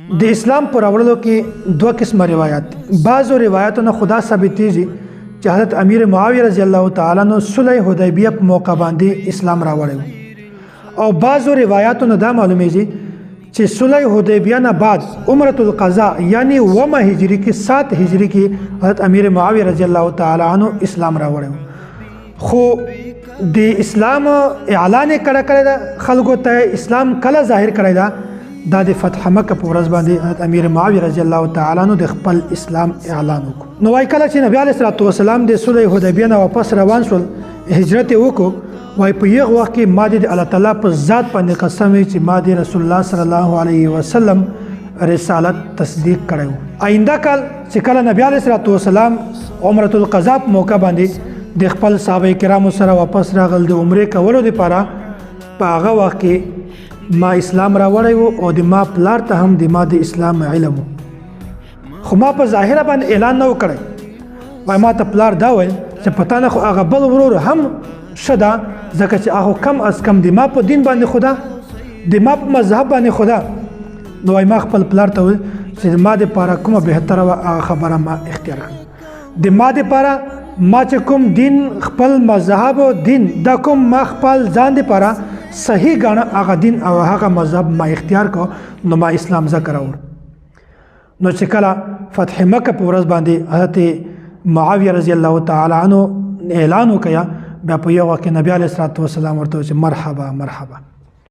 د اسلام پر راوړلو کې دوه قسمه روایت، بعضو روایتو نه خدا ثابتېږي چې حضرت امیر معاویه رضی الله تعالی عنہ صلح حدیبیه په موقع باندې اسلام راوړی، او بعضو روایتو نه دا معلومیږي چې صلح حدیبیه نه بعد عمرة القضاء یعنی ومه هجری کې، 7 هجری کې حضرت امیر معاویه رضی الله تعالی عنہ اسلام راوړی. خو د اسلام اعلان کړه کړی ده، خلکو ته اسلام کله ظاهر کړی ده؟ دا د فتح مکه په ورځ باندې حضرت امیر معاویه رضی الله تعالی عنہ د خپل اسلام اعلان وکړ. نو وای کله چې نبی علیه الصلاة والسلام د صلح حدیبیه نه واپس روان شول، هجرت یې وکړو، وای په یو وخت کې ما د الله تعالی په ذات باندې قسم چې ما د رسول الله صلی الله علیه وسلم رسالت تصدیق کړی. آینده کال چې کله نبی علیه الصلاة والسلام عمرة القضاء په موقع باندې د خپل صحابه کرامو سره واپس راغل د عمرې کولو لپاره، په هغه وخت کې ما اسلام راوړی وو او د ما پلار ته هم د ما د اسلام علم وو، خو ما په ظاهره باندې اعلان نه وکړی. وای ما ته پلار دا ویل چې پتا نه خو هغه بل ورور هم ښه ده، ځکه چې هغه کم از کم د ما په دین باندې خدا، د ما په مذهب باندې خدا. نو وای ما خپل پلار ته ویل چې د ما دپاره کومه بهتره وه هغه خبره ما اختیار کړه. د ما دپاره ما چې کوم دین، خپل مذهب او دین دا کوم ما خپل ځان دپاره صحیح ګڼه، هغه دین او هغه مذهب ما اختیار کو، نو ما اسلام ذکر راوړ. نو چې کله فتح مکه په ورځ باندې حضرت معاویه رضی الله تعالی عنہ اعلان وکړ، بیا په یو وخت کې نبی علیه الصلاة والسلام ورته چې مرحبا مرحبا.